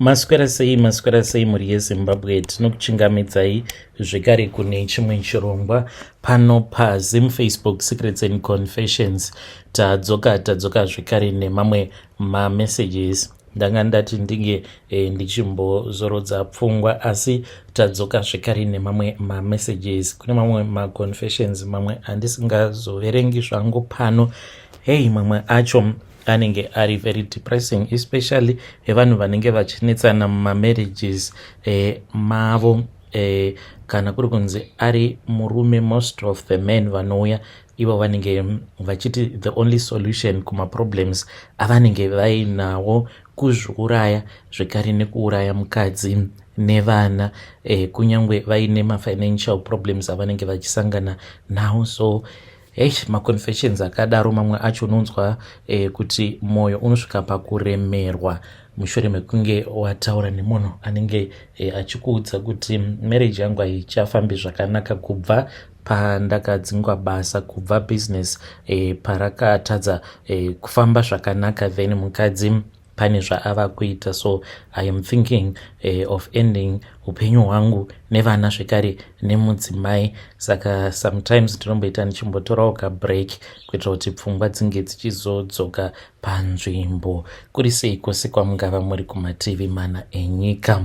Maswera sei, maswera sei mhuri yeZimbabwe. Tinokuchingamidzai zvekare kune chimwe chirongwa pano paZim Facebook Secrets and Confessions. Tadzoka, tadzoka zvekare nemamwe mamessages. Ndanga ndati ndinge ndichimbozorodza pfungwa, asi tadzoka zvekare nemamwe mamessages. Kune mamwe maconfessions, mamwe andisingazoverengi zvangu pano. Hei, mamwe acho anenge ari very depressing, especially evanhu vanenge vachinetsana mumamarriages mavo. Kana kuri kunzi ari murume, most of the men vanouya ivo vanenge vachiti the only solution kumaproblems avanenge vainawo kuzviuraya, zvekare nekuuraya mukadzi nevana, kunyange vaine mafinancial problems avanenge vachisangana nawo. So hei, maconfessions akadaro mamwe acho unonzwa kuti mwoyo unosvika pakuremerwa mushure mekunge wataura nemunhu anenge achikuudza kuti marriage yangu haichafambi zvakanaka kubva pandakadzingwa basa, kubva business parakatadza kufamba zvakanaka, then mukadzi pane zvaava kuita. So I am thinking of ending upenyu hwangu nevana zvekare nemudzimai. Saka sometimes ndinomboita ndichimbotorawo kabreak kuitira kuti pfungwa dzinge dzichizodzoka panzvimbo. Kuri sei kwose kwamungava muri kumativi mana enyika?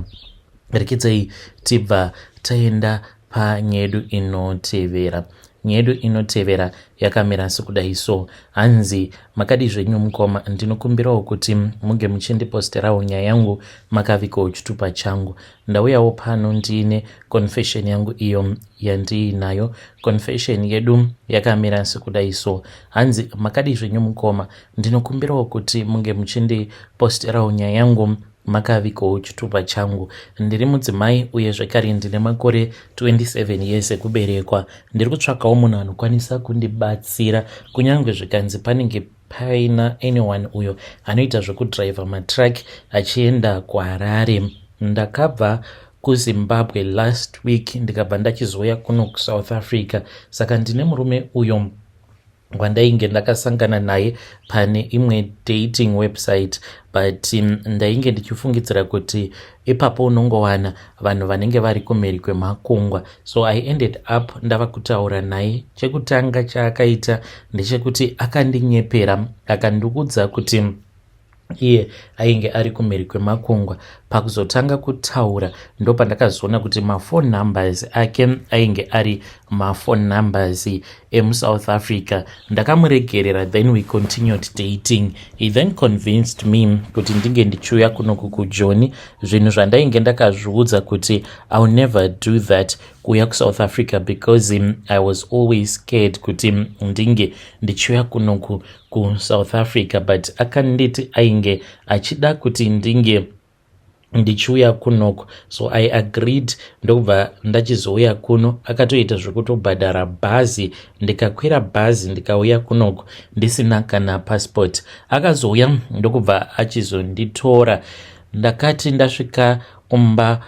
Rekidzei tibva taenda panyedu inotevera. Nyedu inotevera yakamira sekudai. So hanzi, "Makadi zvenyu mukoma? Ndinokumbirawo kuti muge muchindiposterawo nyaya yangu makavikawo chitupa changu. Ndauyawo pano ndiine confession yangu iyo yandiinayo." Confession yedu yakamira sekudai. So hanzi, "Makadi zvenyu mukoma? Ndinokumbirawo kuti munge muchindiposterawo nyaya yangu makavikawo chitupa changu. Ndiri mudzimai uye zvekare ndine makore 27 years ekuberekwa. Ndiri kutsvakawo munhu anokwanisa kundibatsira, kunyange zvikanzi panenge paina anyone uyo anoita zvekudhiraivha matruck achienda kuHarare. Ndakabva kuZimbabwe last week, ndikabva ndachizouya kuno kuSouth Africa. Saka ndine murume uyo wandainge ndakasangana naye pane imwe dating website, but ndainge ndichifungidzira kuti ipapo unongowana vanhu vanenge vari kumhiri kwemakungwa. So I ended up ndava kutaura naye. Chekutanga chaakaita ndechekuti akandinyepera, akandiudza kuti iye ainge ari kumhiri kwemakungwa. Pakuzotanga kutaura ndopandakazoona kuti mafone numbers ake ainge ari mafone numbers emuSouth Africa. Ndakamuregerera, then we continued dating. He then convinced me kuti ndinge ndichiuya kunoku kuJoni, zvinhu zvandainge ndakazviudza kuti I will never do that, kuuya kuSouth Africa, because I was always scared kuti ndinge ndichiuya kunoku kuSouth Africa. But akanditi ainge achida kuti ndinge ndichiuya kunoko, so I agreed, ndokubva ndachizouya kuno. Akatoita zvekutobhadhara bhazi, ndikakwira bhazi ndikauya kunoko ndisina kana passport. Akazouya ndokubva achizonditora. Ndakati ndasvika kumba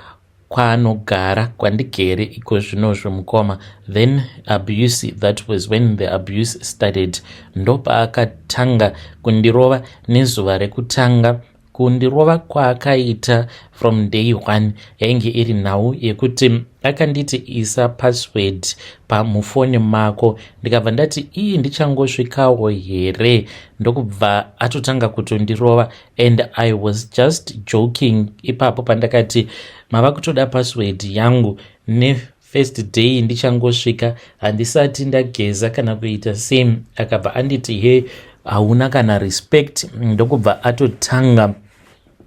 kwaanogara, kwandigere iko zvinozvo mukoma, then abuse, that was when the abuse started. Ndopaakatanga kundirova. Nezuva rekutanga kundirova kwaakaita, from day one yainge iri nhau yekuti akanditi, 'Isa password pamufoni mako.' Ndikabva ndati, 'Ii, ndichangosvikawo here?' Ndokubva atotanga kutondirova, and I was just joking ipapo pandakati, 'Mava kutoda password yangu nefirst day ndichangosvika, handisati ndageza kana kuita same?' Akabva anditi, 'He, hauna kana respect.' Ndokubva atotanga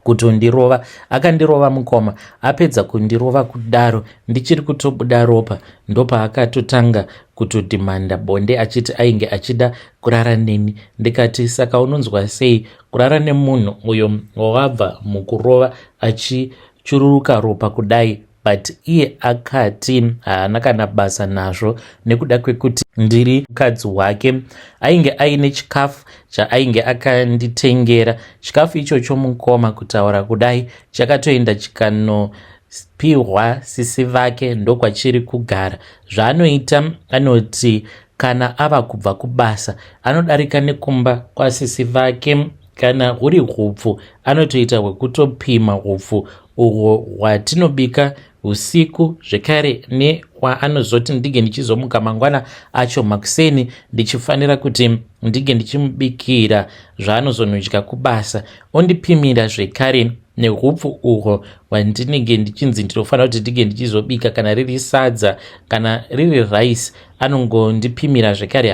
kutondirova. Akandirova mukoma. Apedza kundirova kudaro, ndichiri kutobuda ropa, ndopaakatotanga kutodhimanda bonde, achiti ainge achida kurara neni. Ndikati, 'Saka unonzwa sei kurara nemunhu uyo wawabva mukurova achichururuka ropa kudai?' But iye akati haana kana basa nazvo nekuda kwekuti ndiri mukadzi wake. Ainge aine chikafu chaainge akanditengera. Chikafu ichocho mukoma, kutaura kudai, chakatoenda chikanopiwa sisi vake, ndokwachiri kugara. Zvaanoita, anoti kana ava kubva kubasa anodarika nekumba kwasisi vake. Kana huri hupfu anotoita hwekutopima hupfu uhwo hwatinobika usiku zvekare newaanozoti ndinge ndichizomuka mangwana acho makuseni ndichifanira kuti ndinge ndichimubikira zvaanozonodya kubasa, ondipimira zvekare nehupfu uhwo hwandinenge ndichinzi ndinofanira kuti ndinge ndichizobika, kana riri sadza kana riri rice anongondipimira zvekare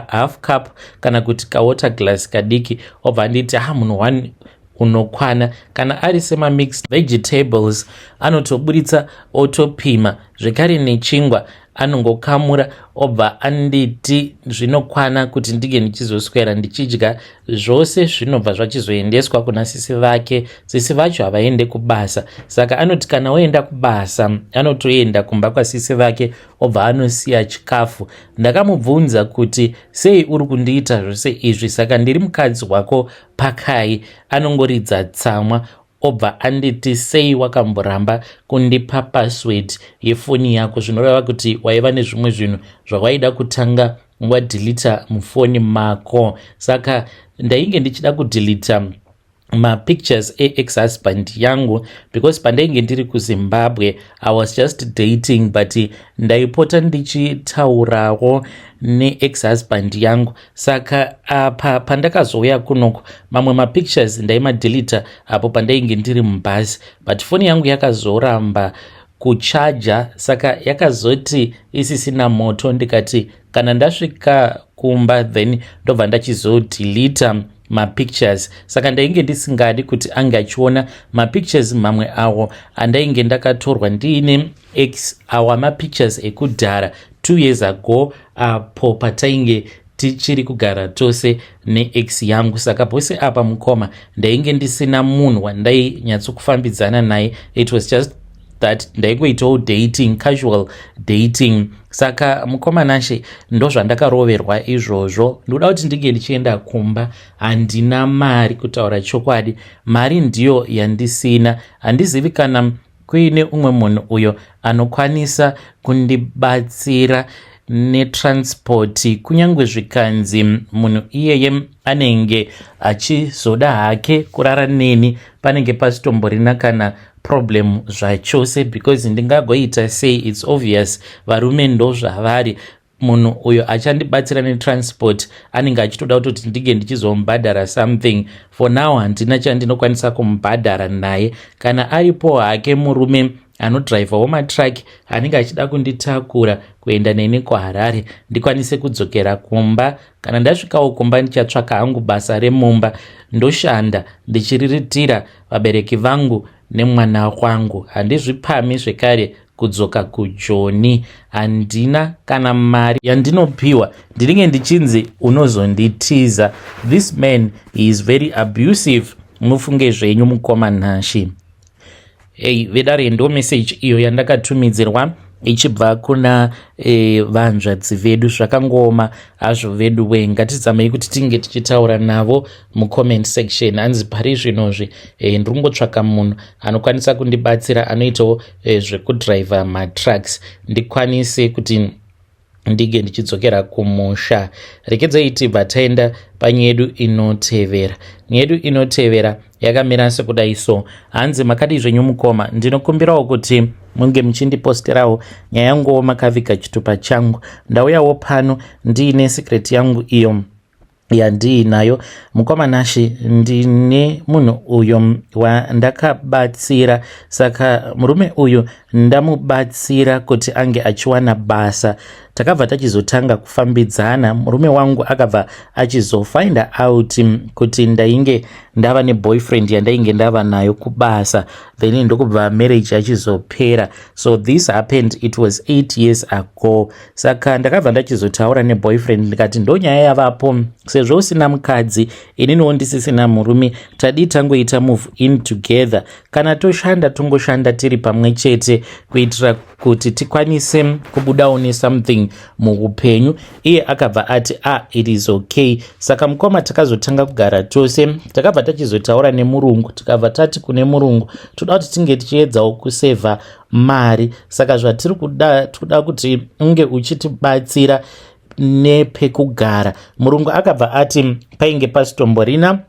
half cup kana kuti kawater glass kadiki, obva anditi ha, munhu one unokwana. Kana ari semamixed vegetables anotoburitsa otopima zvekare, nechingwa anongokamura obva anditi zvinokwana kuti ndinge ndichizoswera ndichidya. Zvose zvinobva zvachizoendeswa kuna sisi vake. Sisi vacho havaende kubasa, saka anoti kana oenda kubasa anotoenda kumba kwasisi vake obva anosiya chikafu. Ndakamubvunza kuti sei uri kundiita zvose izvi, saka ndiri mukadzi wako pakai? Anongoridza tsamwa obva anditi sei wakamboramba kundipa password yefoni yako, zvinoreva kuti waiva nezvimwe zvinhu zvawaida kutanga wadhilita mufoni mako. Saka ndainge ndichida kudhilita mapictures ex-husband yangu because pandainge ndiri kuZimbabwe I was just dating, but ndaipota ndichitaurawo neex-husband yangu. Saka apa pandakazouya kunoko mamwe mapictures ndaimadhilita apo pandainge ndiri mubhasi, but foni yangu yakazoramba kuchaja, saka yakazoti isisina moto. Ndikati kana ndasvika kumba then ndobva ndachizodhilita mapictures. Saka ndainge ndisingadi kuti ange achiona mapictures mamwe awo andainge ndakatorwa ndiine ex, awa mapictures ekudhara 2 years ago apo patainge tichiri kugara tose neex yangu. Saka pose apa mukoma ndainge ndisina munhu wandainyatso-kufambidzana naye. It was just that ndaingoitawo dating, casual dating. Saka mukoma Nashe, ndozvandakaroverwa izvozvo. Ndoda kuti ndinge ndichienda kumba, handina mari. Kutaura chokwadi, mari ndiyo yandisina. Handizivi kana kuine umwe munhu uyo anokwanisa kundibatsira netransport, kunyange zvikanzi munhu iyeye anenge achizoda hake kurara neni, panenge pasitomborina kana problem zvachose, because ndingagoita sei? It's obvious varume ndo zvavari. Munhu uyo achandibatsira netransport anenge achitoda kutoti ndinge ndichizomubhadhara something. For now handina chandinokwanisa kumubhadhara naye. Kana aripo hake murume anodhiraivhawo matruck anenge achida kunditakura kuenda neni kuHarare ndikwanise kudzokera kumba, kana ndasvikawo kumba ndichatsvaka hangu basa remumba, ndoshanda ndichiriritira vabereki vangu nemwana wangu. Handizvipami zvekare kudzoka kuJoni, handina kana mari yandinopiwa, ndinenge ndichinzi unozonditiza. This man is very abusive. Mufunge zvenyu mukoma Nashe. Ei vedare, ndo message iyo yandakatumidzirwa ichibva kuna vanzvadzi vedu. Zvakangooma hazvo vedu we. Ngatizamei kuti tinge tichitaura navo mucomment section. Hanzi pari zvinozvi ndiri kungotsvaka munhu anokwanisa kundibatsira, anoitawo zvekudhiraivha matrucks, ndikwanise kuti ndinge ndichidzokera kumusha. Rekedzai tibva taenda panyaya yedu inotevera. Nyaya yedu inotevera yakamira sekudai so. Hanzi makadii zvenyu mukoma? Ndinokumbirawo kuti munge muchindiposterawo nyaya yanguwo makaviga chitupa changu. Ndauyawo pano ndiine secret yangu iyo yandiinayo. Mukoma Nashe, ndine munhu uyo wandakabatsira. Saka murume uyu ndamubatsira kuti ange achiwana basa. Takabva tachizotanga kufambidzana. Murume wangu akabva achizofinda out kuti ndainge ndava neboyfriend yandainge ndava nayo kubasa, then ndokubva marriage achizopera. So this happened, it was 8 years ago. Saka ndakabva ndachizotaura neboyfriend ndikati ndonyaya yavapo, sezvo usina mukadzi, ininiwo ndisisina murume, tadii tangoita move in together? Kana toshanda, tongoshanda tiri pamwe chete kuitira kuti tikwanise kubudawo nesomething muupenyu. Iye akabva ati, "Ah, it is okay." Saka mukoma, takazotanga kugara tose. Takabva tachizotaura nemurungu, tikabva tati kune murungu toda kuti tinge tichiedzawo kusevha mari, saka zvatiri kuda, toda kuti unge uchitibatsira nepekugara. Murungu akabva ati painge pasitomborina.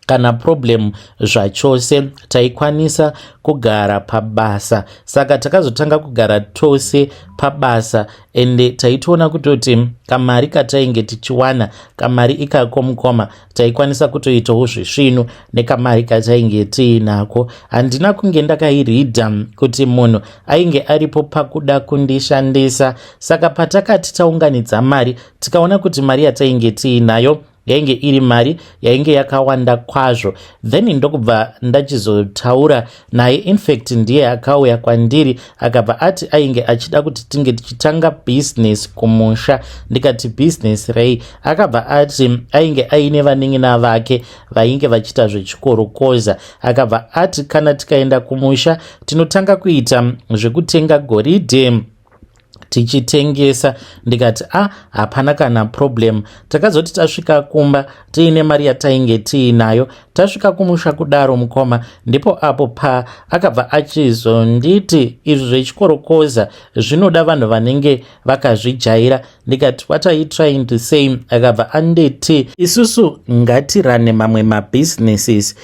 Kana problem zvachose, taikwanisa kugara pabasa. Saka takazotanga kugara tose pabasa, ende taitoona kutoti kamari katainge tichiwana, kamari ikako mukoma, taikwanisa kutoitawo zvisvinu nekamari katainge tiinako. Handina kunge ndakairidha kuti munhu ainge aripo pakuda kundishandisa. Saka patakati taunganidza mari, tikaona kuti mari yatainge tiinayo yainge iri mari yainge yakawanda kwazvo, then ndokubva ndachizotaura naye. Infact, ndiye akauya kwandiri, akabva ati ainge achida kuti tinge tichitanga bhizinesi kumusha. Ndikati, "Bhizinesi rei?" Akabva ati ainge aine vanin'ina vake vainge vachiita zvechikorokoza. Akabva ati kana tikaenda kumusha, tinotanga kuita zvekutenga goridhe tichitengesa. Ndikati, "A ah, hapana kana problem." Takazoti tasvika kumba tiine mari yatainge tiinayo, tasvika kumusha kudaro mukoma, ndipo apo pa akabva achizonditi izvi zvechikorokoza zvinoda vanhu vanenge vakazvijaira. Ndikati, "What are you trying to say?" Akabva anditi, "Isusu ngatirane mamwe mabusinesses,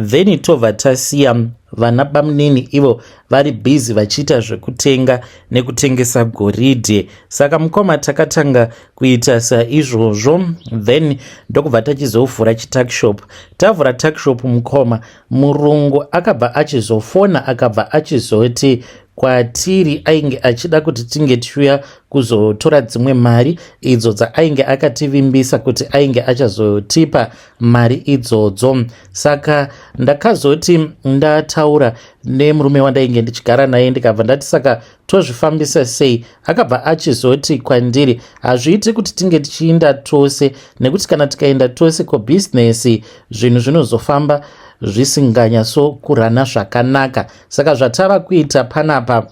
then tobva tasiya vana bamunini ivo vari busy vachiita zvekutenga nekutengesa goridhe." Saka mukoma, takatanga kuita saizvozvo, then ndokubva tachizovhura chituckshop. Tavhura tuckshop mukoma, murungu akabva achizofona, akabva achizoti kwatiri ainge achida kuti tinge tichiuya kuzotora dzimwe mari idzo dzaainge akativimbisa kuti ainge achazotipa mari idzodzo. Saka ndakazoti ndataura nemurume wandainge ndichigara naye, ndikabva ndati, "Saka tozvifambisa sei?" Akabva achizoti kwandiri, "Hazviiti kuti tinge tichiinda tose, nekuti kana tikaenda tose kubhizinesi, zvinhu zvinozofamba zvisinganyatsokurana zvakanaka. Saka zvatava kuita panapa,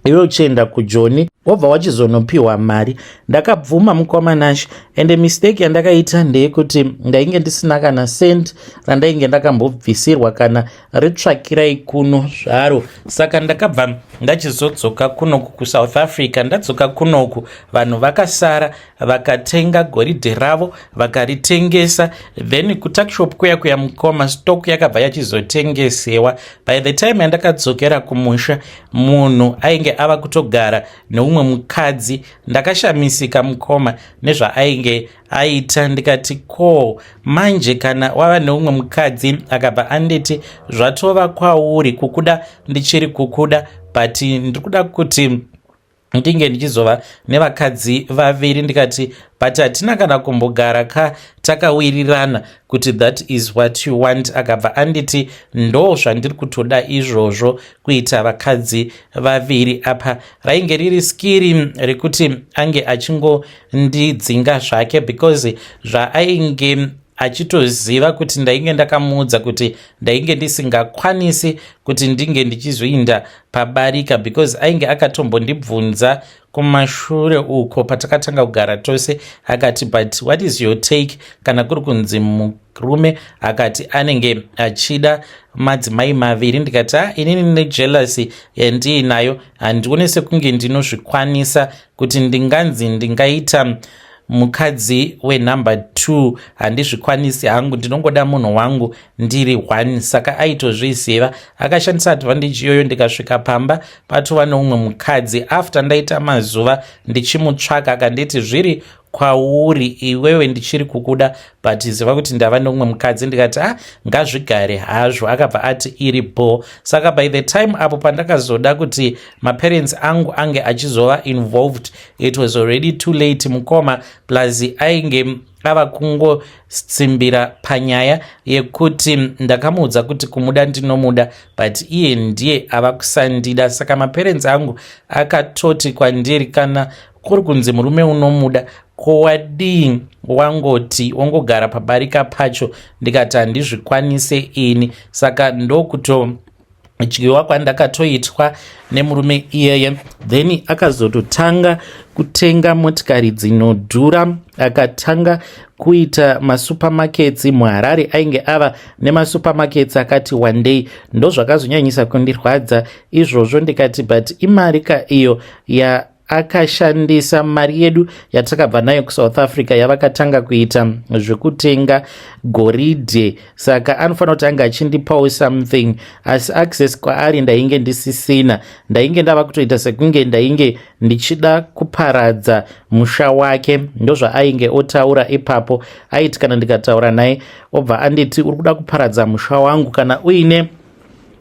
iwe uchienda kuJoni, wobva wachizonopiwa mari." Ndakabvuma mukoma Nash, ende mistake yandakaita ndeyekuti ndainge ndisina kana cent randainge ndakambobvisirwa kana ritsvakirai kuno zvaro. Saka ndakabva ndachizodzoka kunoku kuSouth Africa. Ndadzoka kunoku, vanhu vakasara vakatenga goridhe ravo, vakaritengesa. Then kutuckshop kuya kuya mukoma, stock yakabva yachizotengesewa. By the time yandakadzokera kumusha, munhu ainge ava kutogara neumwe mukadzi. Ndakashamisika mukoma nezvaainge aita. Ndikati, "Ko manje kana wava neumwe mukadzi?" Akabva anditi, "Zvatova kwauri kukuda, ndichiri kukuda, but ndiri kuda kuti ndinge ndichizova nevakadzi vaviri." Ndikati, "But hatina kana kumbogara ka takawirirana kuti that is what you want." Akabva anditi, "Ndo zvandiri kutoda izvozvo, kuita vakadzi vaviri." Apa rainge riri skiri rekuti ange achingondidzinga zvake, because zvaainge achitoziva kuti ndainge ndakamuudza kuti ndainge ndisingakwanisi kuti ndinge ndichizoinda pabarika, because ainge akatombondibvunza kumashure uko patakatanga kugara tose, akati, "But what is your take kana kuri kunzi murume akati anenge achida madzimai maviri?" Ndikati, "A, inini nejealousy yandiinayo, handione sekunge ndinozvikwanisa kuti ndinganzi ndingaita mukadzi wenumber 2. Handizvikwanisi hangu, ndinongoda munhu wangu ndiri 1." Saka aitozviziva, akashandisa advantage iyoyo. Ndikasvika pamba patova neumwe mukadzi. After ndaita mazuva ndichimutsvaka, akanditi, "Zviri kwauri iwewe, ndichiri kukuda, but ziva kuti ndava neumwe mukadzi." Ndikati, "A ah, ngazvigare hazvo." Akabva ati iri bo. Saka by the time apo pandakazoda kuti maparents angu ange achizova involved, it was already too late mukoma. Plus ainge ava kungotsimbira panyaya yekuti ndakamuudza kuti kumuda ndinomuda, but iye ndiye ava kusandida. Saka maparents angu akatoti kwandiri, "Kana kuri kunzi murume unomuda, kowadii wangoti wongogara pabarika pacho?" Ndikati, "Handizvikwanise ini." Saka ndokutodyiwa kwandakatoitwa nemurume iyeye. Then akazototanga kutenga motikari dzinodhura, akatanga kuita masupermarkets muHarare. Ainge ava nemasupermarkets akati wandei. Ndozvakazonyanyisa kundirwadza izvozvo. Ndikati, "But imari ka iyo ya Akashandisa mari yedu yatakabva nayo kuSouth Africa yavakatanga kuita zvekutenga goridhe, saka anofanira kuti ange achindipawo something, asi access kwaari ndainge ndisisina. Ndainge ndava kutoita sekunge ndainge ndichida kuparadza musha wake. Ndozvaainge otaura ipapo. Aiti kana ndikataura naye, obva anditi, "Uri kuda kuparadza musha wangu. Kana uine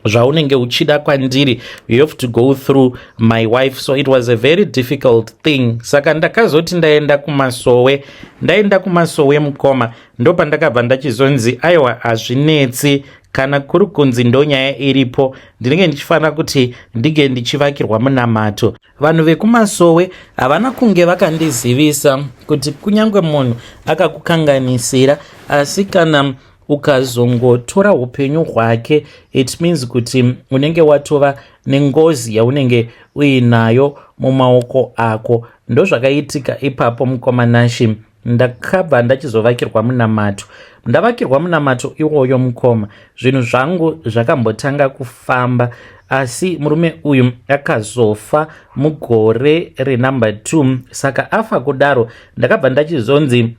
zvaunenge uchida kwandiri, you have to go through my wife." So it was a very difficult thing. Saka ndakazoti ndaenda kumasowe. Ndaenda kumasowe, mukoma, ndopandakabva ndachizonzi, "Aiwa, hazvinetsi. Kana kuri kunzi ndonyaya iripo, ndinenge ndichifanira kuti ndinge ndichivakirwa munamato." Vanhu vekumasowe havana kunge vakandizivisa kuti kunyange munhu akakukanganisira, asi kana ukazongotora upenyu hwake, it means kuti unenge watova nengozi yaunenge uinayo mumaoko ako. Ndozvakaitika ipapo, mukoma Nashi. Ndakabva ndachizovakirwa munamato. Ndavakirwa munamato iwoyo, mukoma, zvinhu zvangu zvakambotanga kufamba, asi murume uyu akazofa mugore renumber 2. Saka afa kudaro, ndakabva ndachizonzi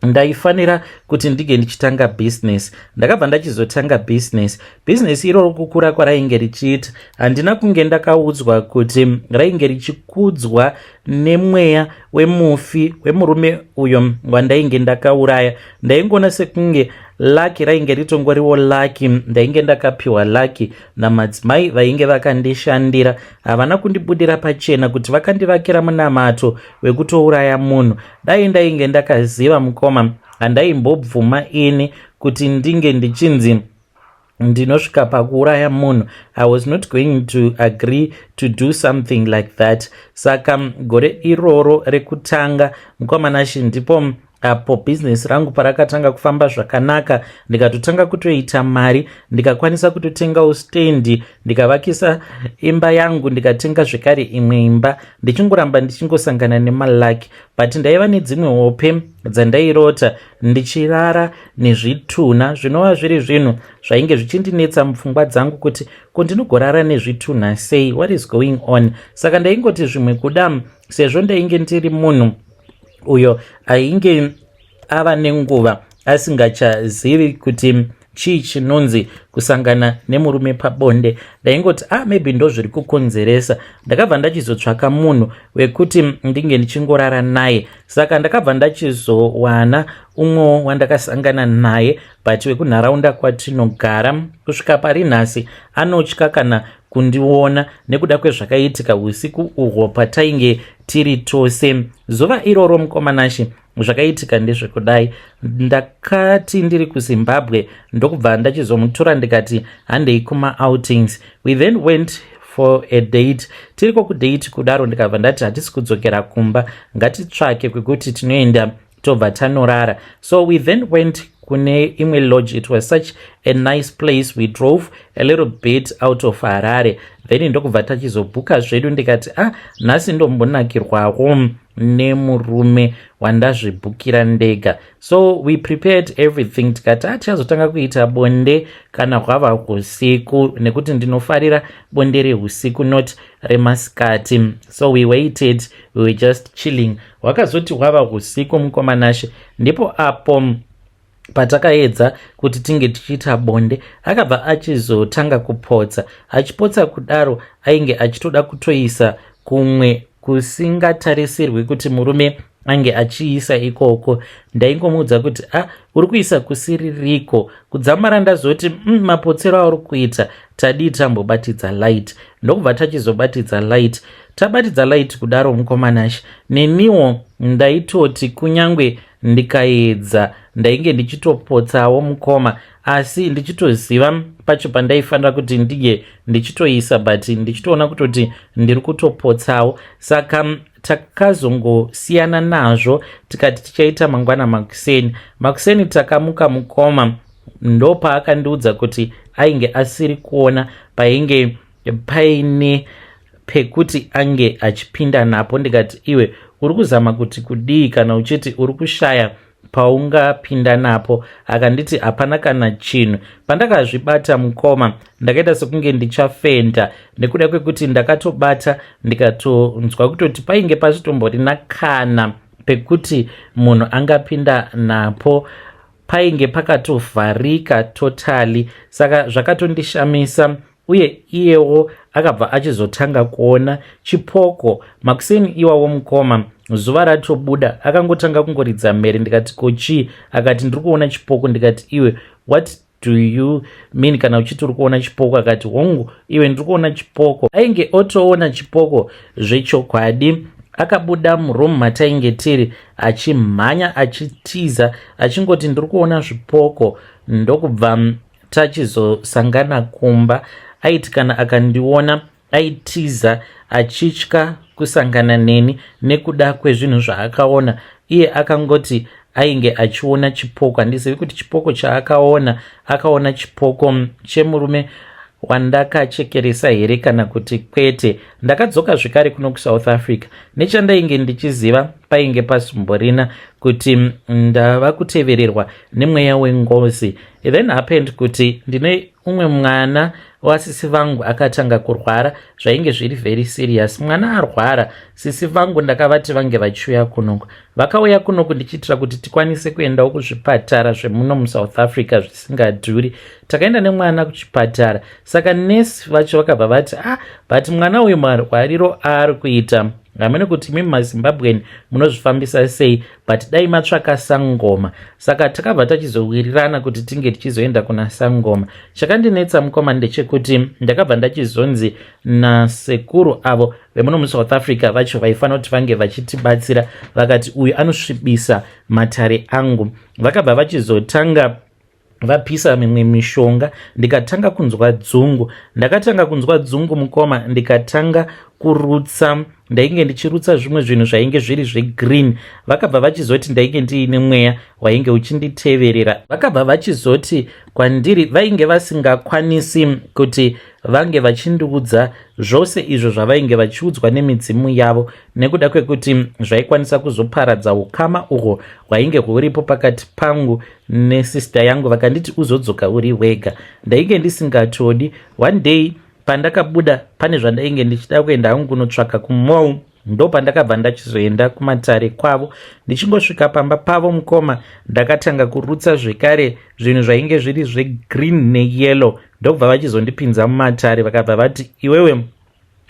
ndaifanira kuti ndinge ndichitanga bhizinesi. Ndakabva ndachizotanga bhizinesi. Bhizinesi iroro, kukura kwarainge richiita, handina kunge ndakaudzwa kuti rainge richikudzwa nemweya wemufi, wemurume uyo wandainge ndakauraya. Ndaingoona sekunge lucky rainge ritongoriwo lucky. Ndainge ndakapiwa lucky namadzimai vainge vakandishandira. Havana kundibudira pachena kuti vakandivakira munamato wekutouraya munhu. Dai ndainge ndakaziva, mukoma, handaimbobvuma ini kuti ndinge ndichinzi ndinosvika pakuuraya munhu. I was not going to agree to do something like that. Saka gore iroro rekutanga, mukoma Nashi, ndipo apo bhizinesi rangu parakatanga kufamba zvakanaka. Ndikatotanga kutoita mari, ndikakwanisa kutotengawo stendi, ndikavakisa imba yangu, ndikatenga zvekare imwe imba, ndichingoramba ndichingosangana nemalucky. But ndaiva nedzimwe hope dzandairota ndichirara nezvitunha, zvinova zviri zvinhu zvainge zvichindinetsa mupfungwa dzangu kuti, ko ndinogorara nezvitunha sei? What is going on? Saka ndaingoti zvimwe kuda, sezvo ndainge ndiri munhu uyo ainge ava nenguva asingachazivi kuti chii chinonzi kusangana nemurume pabonde, ndaingoti, "Ah, maybe ndo zviri kukonzeresa." Ndakabva ndachizotsvaka munhu wekuti ndinge ndichingorara naye. Saka ndakabva ndachizowana umwewo wandakasangana naye, but wekunharaunda kwatinogara. Kusvika pari nhasi anotya kana kundiona nekuda kwezvakaitika usiku uhwo patainge tiri tose zuva iroro. Mukoma Nashi, zvakaitika ndezvekudai: ndakati ndiri kuZimbabwe, ndokubva ndachizomutora, ndikati, "Handei kumaoutings." We then went for a date. Tiriko kudate kudaro, ndikabva ndati, "Hatisi kudzokera kumba, ngatitsvake kwekuti tinoenda, tobva tanorara." So we then went kune imwe lodge. It was such a nice place. We drove a little bit out of Harare, then ndokubva tachizobhuka zvedu. Ndikati, "Ah, nhasi ndombonakirwawo nemurume wandazvibhukira ndega." So we prepared everything. Tikati, "Ah, tichazotanga kuita bonde kana hwava usiku, nekuti ndinofarira bonde reusiku, not remasikati." So we waited, we were just chilling. Hwakazoti hwava usiku, mukoma Nashe, ndipo apo patakaedza kuti tinge tichiita bonde. Akabva achizotanga kupotsa. Achipotsa kudaro, ainge achitoda kutoisa kumwe kusingatarisirwi kuti murume ange achiisa ikoko. Ndaingomuudza kuti, "A ah, uri kuisa kusiririko." Kudzamara ndazoti, Mapotsero auri kuita, tadii tambobatidza light?" Ndokubva tachizobatidza light. Tabatidza light kudaro, mukoma Nashi, neniwo ndaitoti kunyange ndikaedza, ndainge ndichitopotsawo, mukoma, asi ndichitoziva pacho pandaifanira kuti ndinge ndichitoisa, but ndichitoona kutoti ndiri kutopotsawo. Saka takazongosiyana nazvo, tikati tichaita mangwana makuseni. Makuseni takamuka, mukoma, ndopaakandiudza kuti ainge asiri kuona painge paine pekuti ange achipinda napo. Ndikati, "Iwe, uri kuzama kuti kudii kana uchiti uri kushaya Paungapinda napo, akanditi hapana kana chinhu. Pandakazvibata, mukoma, ndakaita sekunge ndichafenda nekuda kwekuti ndakatobata ndikatonzwa kutoti painge pasitomborina kana pekuti munhu angapinda napo. Painge pakatovharika totally. Saka zvakatondishamisa. Uye iyewo akabva achizotanga kuona chipoko makuseni iwawo, mukoma. Zuva ratobuda, akangotanga kungoridza mhere. Ndikati, "Ko chii?" Akati, "Ndiri kuona chipoko." Ndikati, "Iwe, what do you mean kana uchiti uri kuona chipoko?" Akati, "Hongu iwe, ndiri kuona chipoko." Ainge otoona chipoko zvechokwadi. Akabuda muroom matainge tiri achimhanya, achitiza, achingoti, "Ndiri kuona zvipoko." Ndokubva tachizosangana kumba. Aiti kana akandiona aitiza, achitya kusangana neni nekuda kwezvinhu zvaakaona. Iye akangoti ainge achiona chipoko. Handizivi kuti chipoko chaakaona, akaona chipoko chemurume wandakachekeresa here kana kuti kwete. Ndakadzoka zvekare kuno kuSouth Africa. Nechandainge ndichiziva, painge pasumborina kuti ndava kutevererwa nemweya wengozi. Then happened kuti ndine umwe mwana wasisi vangu akatanga kurwara. Zvainge zviri very serious. Mwana arwara, sisi vangu ndakavati vange vachiuya kunoku. Vakauya kunoku ndichiitira kuti tikwanise kuendawo kuzvipatara zvemuno muSouth Africa zvisingadhuri. Takaenda nemwana kuchipatara. Saka nesi vacho vakabva vati, "Ah, but mwana uyu marwariro aari kuita, hamene kuti imi maZimbabwean munozvifambisa sei, but dai matsvaka sangoma." Saka takabva tachizowirirana kuti tinge tichizoenda kuna sangoma. Chakandinetsa, mukoma, ndechekuti ndakabva ndachizonzi nasekuru avo vemuno muSouth Africa vacho vaifanira kuti vange vachitibatsira, vakati, "Uyu anosvibisa matare angu." Vakabva vachizotanga vapisa mimwe mishonga. Ndikatanga kunzwa dzungu. Ndakatanga kunzwa dzungu, mukoma, ndikatanga kurutsa. Ndainge ndichirutsa zvimwe zvinhu zvainge zviri zvegreen. Vakabva vachizoti ndainge ndiine mweya wainge uchinditeverera. Vakabva vachizoti kwandiri vainge vasingakwanisi kuti vange vachindiudza zvose izvo zvavainge vachiudzwa nemidzimu yavo, nekuda kwekuti zvaikwanisa kuzoparadza ukama uhwo hwainge huripo pakati pangu nesister yangu. Vakanditi, "Uzodzoka uri wega." Ndainge ndisingatodi. One day pandakabuda pane zvandainge ndichida kuenda hangu kunotsvaka kumall, ndo pandakabva ndachizoenda kumatare kwavo. Ndichingosvika pamba pavo, mukoma, ndakatanga kurutsa zvekare zvinhu zvainge zviri zvegreen neyellow. Ndokubva vachizondipinza mumatare. Vakabva vati, "Iwewe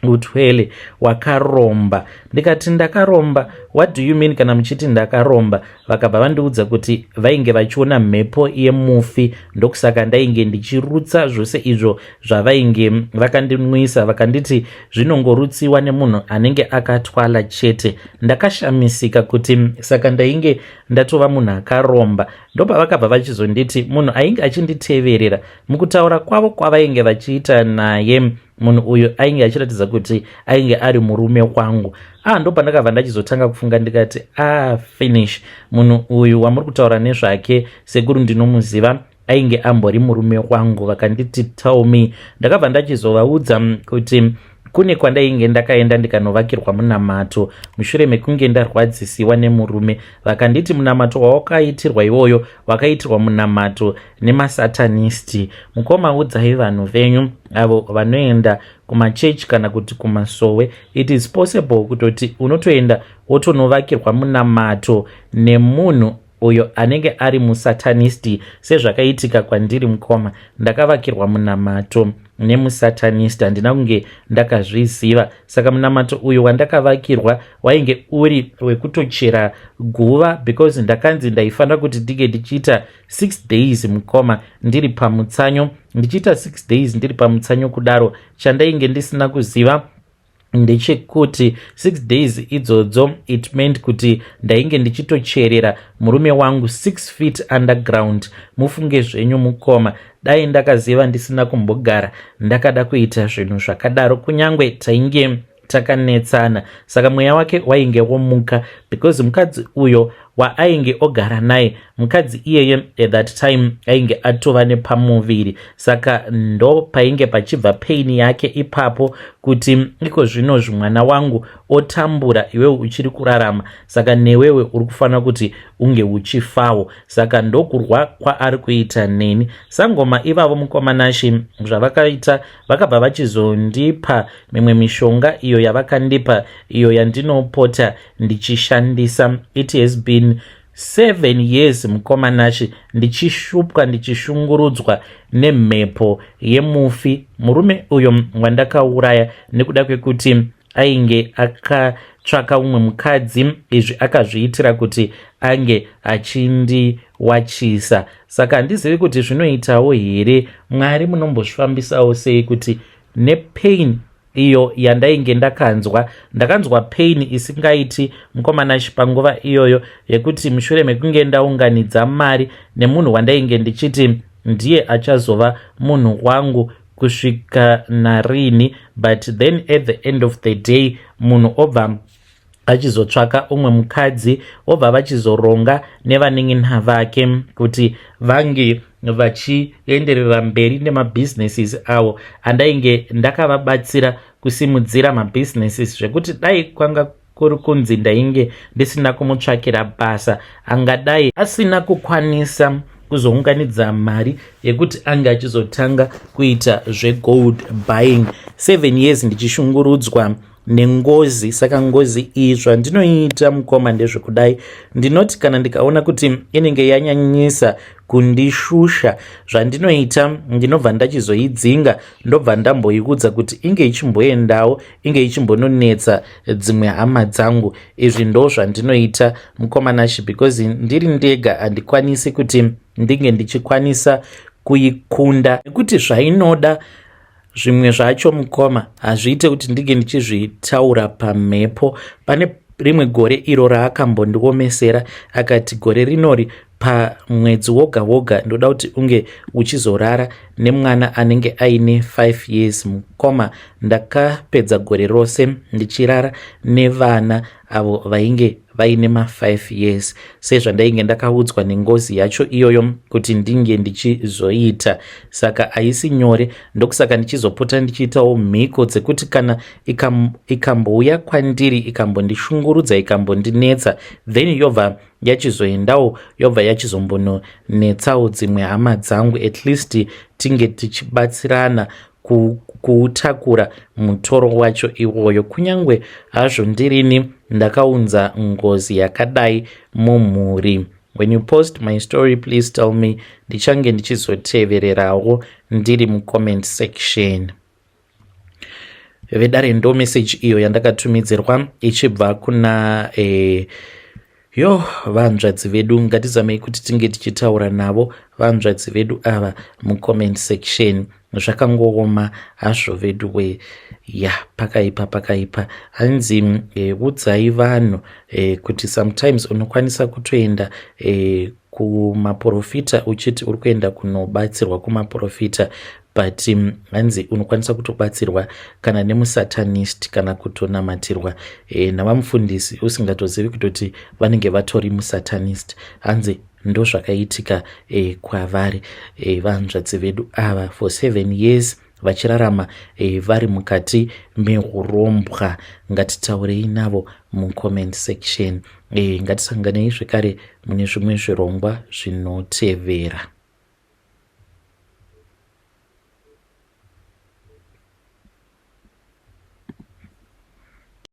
utwele, wakaromba." Ndikati, "Ndakaromba? What do you mean kana muchiti ndakaromba?" Vakabva vandiudza kuti vainge vachiona mhepo yemufi, ndokusaka ndainge ndichirutsa zvose izvo zvavainge vakandinwisa. Vakanditi zvinongorutsiwa nemunhu anenge akatwala chete. Ndakashamisika kuti saka ndainge ndatova munhu akaromba. Ndopavakabva vachizonditi munhu ainge achinditeverera, mukutaura kwavo kwavainge vachiita naye munhu uyu, ainge achiratidza kuti ainge ari murume wangu. Ah, ndo pandakabva ndachizotanga kufunga. Ndikati, "Ah, finish. Munhu uyu wamuri kutaura nezvake, sekuru, ndinomuziva. Ainge ambori murume wangu." Vakanditi, "Tell me." Ndakabva ndachizovaudza kuti kune kwandainge ndakaenda ndikanovakirwa munamato mushure mekunge ndarwadzisiwa nemurume. Vakanditi, "Munamato wawakaitirwa iwoyo, wakaitirwa munamato nemasatanisti. Mukoma, udzai vanhu venyu avo vanoenda kumachechi kana kuti kumasowe. It is possible kutoti unotoenda wotonovakirwa munamato nemunhu uyo anenge ari musatanisti, sezvakaitika kwandiri. Mukoma, ndakavakirwa munamato nemusatanist, handina kunge ndakazviziva. Saka munamato uyu wandakavakirwa wainge uri wekutochera guva, because ndakanzi ndaifanira kuti ndinge ndichiita 6 days, mukoma, ndiri pamutsanyo, ndichiita 6 days ndiri pamutsanyo kudaro. Chandainge ndisina kuziva ndechekuti 6 days idzodzo, it meant kuti ndainge ndichitocherera murume wangu 6 feet underground. Mufunge zvenyu, mukoma, dai ndakaziva ndisina kumbogara ndakada kuita zvinhu zvakadaro, kunyange tainge takanetsana." Saka mweya wake wainge womuka because mukadzi uyo Waainge ogara naye mukadzi iyeye at that time ainge atova nepamuviri, saka ndo painge pachibva pain yake ipapo, kuti iko zvinozvi mwana wangu otambura, iwewe uchiri kurarama, saka newewe uri kufanira kuti unge uchifawo. Saka ndokurwa kwaari kuita neni. Sangoma ivavo, mukoma Nashe, zvavakaita, vakabva vachizondipa mimwe mishonga iyo yavakandipa, iyo yandinopota ndichishandisa. It has been 7 years, mukoma Nashe, ndichishupwa, ndichishungurudzwa nemhepo yemufi, murume uyo wandakauraya, nekuda kwekuti ainge akatsvaka umwe mukadzi. Izvi akazviitira kuti ange achindiwachisa. Saka handizivi kuti zvinoitawo here. Mwari, munombozvifambisawo sei kuti nepain iyo yandainge ndakanzwa? Ndakanzwa pain isingaiti, mukoma Nashe, panguva iyoyo yekuti mushure mekunge ndaunganidza mari nemunhu wandainge ndichiti ndiye achazova munhu wangu kusvika narini, but then at the end of the day munhu obva achizotsvaka umwe mukadzi, obva vachizoronga nevanin'ina vake kuti vange vachienderera mberi nemabhizinesis avo andainge ndakavabatsira kusimudzira mabhizinesis, zvekuti dai kwanga kuri kunzi ndainge ndisina kumutsvakira basa, angadai asina kukwanisa kuzounganidza mari yekuti ange achizotanga kuita zvegold buying. 7 years ndichishungurudzwa nengozi. Saka ngozi iyi, zvandinoita, mukoma, ndezvekudai: ndinoti kana ndikaona kuti inenge yanyanyisa kundishusha, zvandinoita, ndinobva ndachizoidzinga, ndobva ndamboiudza kuti inge ichimboendawo, inge ichimbononetsa dzimwe hama dzangu. Izvi ndo zvandinoita, mukoma Nashe, because ndiri ndega handikwanisi kuti ndinge ndichikwanisa kuikunda, nekuti zvainoda zvimwe zvacho, mukoma, hazviite kuti ndinge ndichizvitaura pamhepo. Pane rimwe gore iro raakambondiomesera, akati gore rinori pamwedzi woga woga ndoda kuti unge uchizorara nemwana anenge aine 5 years. Mukoma, ndakapedza gore rose ndichirara nevana avo vainge vaine ma5 years, sezvandainge ndakaudzwa nengozi yacho iyoyo kuti ndinge ndichizoita. Saka haisi nyore. Ndokusaka ndichizopota ndichiitawo mhiko dzekuti kana ikambouya kwandiri, ikambondishungurudza, ikambondinetsa, then yobva yachizoendawo, yobva yachizombononetsawo dzimwe hama dzangu, at least tinge tichibatsirana kuutakura mutoro wacho iwoyo, kunyange hazvo ndirini ndakaunza ngozi yakadai mumhuri. When you post my story, please tell me. Ndichange ndichizotevererawo ndiri mucomment section. Vedare, ndo message iyo yandakatumidzirwa ichibva kuna yo vanzvadzi vedu. Ngatizamei kuti tinge tichitaura navo vanzvadzi vedu ava mucomment section. Zvakangooma hazvo vedu we. Ya, pakaipa, pakaipa. Hanzi udzai vanhu kuti sometimes unokwanisa kutoenda kumaprofita uchiti uri kuenda kunobatsirwa kumaprofita, but hanzi unokwanisa kutobatsirwa kana nemusatanist, kana kutonamatirwa navamufundisi usingatozivi kutoti vanenge vatori musatanist. Hanzi ndo zvakaitika kwavari vanzvadzi vedu ava, for 7 years vachirarama vari mukati meurombwa. Ngatitaurei navo mucomment section. Ngatisanganei zvekare mune zvimwe zvirongwa zvinotevera.